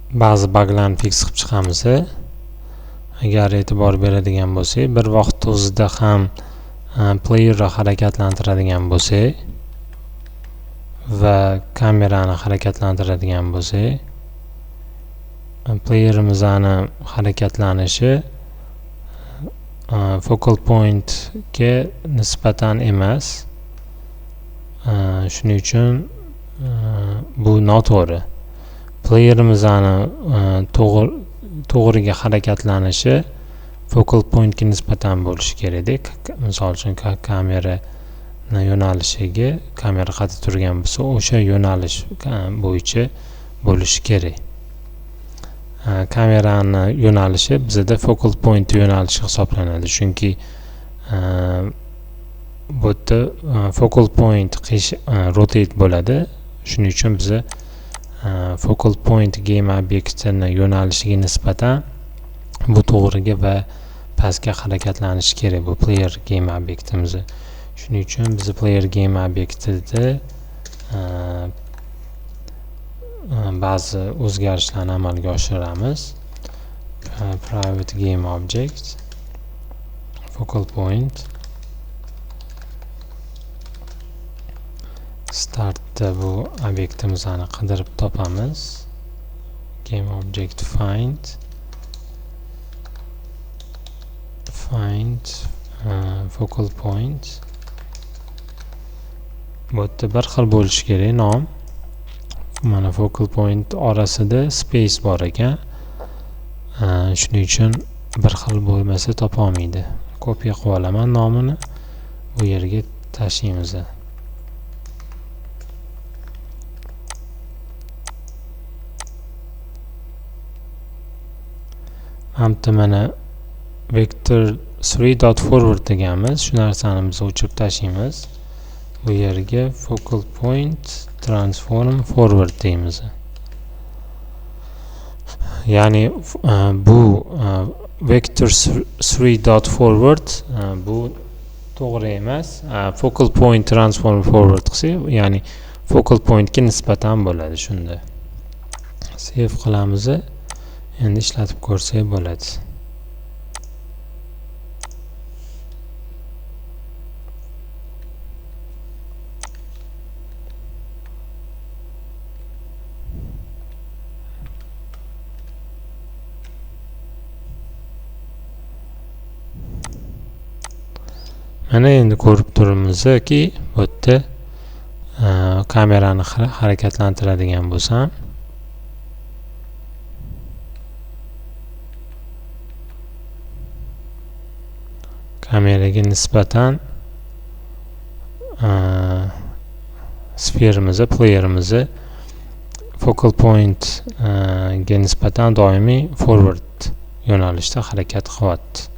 Ba'zi baglarni fix qilib chiqamiz. Agar e'tibor beradigan bo'lsak, bir vaqt o'zida ham playerni harakatlantiradigan bo'lsak va kamerani harakatlantiradigan bo'lsak, playerimizni harakatlanishi focal pointga nisbatan emas. Shuning uchun bu noto'g'ri. Playerimizni to'g'riga harakatlanishi focal pointga nisbatan bo'lishi kerakda. Misol uchun kamera yo'nalishiga, kamera qayerda turgan bo'lsa, o'sha yo'nalish bo'yicha bo'lishi kerak. Kamerani yo'nalishi bizda focal point yo'nalishi hisoblanadi, chunki bu yerda focal point rotate bo'ladi. Shuning uchun biz focal point game obyektini yo'nalishiga nisbatan bu to'g'riga va pastga harakatlanishi kerak bu player game obyektimizni. Shuning uchun biz player game obyektida ba'zi o'zgarishlarni amalga oshiramiz. Private game object focal point startda bu obyektimizni qidirib topamiz. Game object find focal point. Bu yerda bir xil bo'lishi kerak nom. Mana focal point orasida space bor ekan. Shuning uchun bir xil bo'lmasa topa olmaydi. Kopiya qilib olaman nomini, bu yerga tashlaymiz. Hamda mana vector 3.forward deganmiz. Shu narsani biz o'chirib tashlaymiz. Bu yerga focal point transform forward deymiz. Ya'ni bu vector 3.forward bu to'g'ri emas. Focal point transform forward qilsak, ya'ni focal pointga nisbatan bo'ladi shunda. Save qilamiz. Endi ishlatib ko'rsak bo'ladi. Mana endi ko'rib turibmizki, bu yerda kamerani harakatlantiradigan bo'lsam, kameraga nisbatan sferamizni, playerimizni focal point ga nisbatan doimiy forward yo'nalishda harakat qilyapti.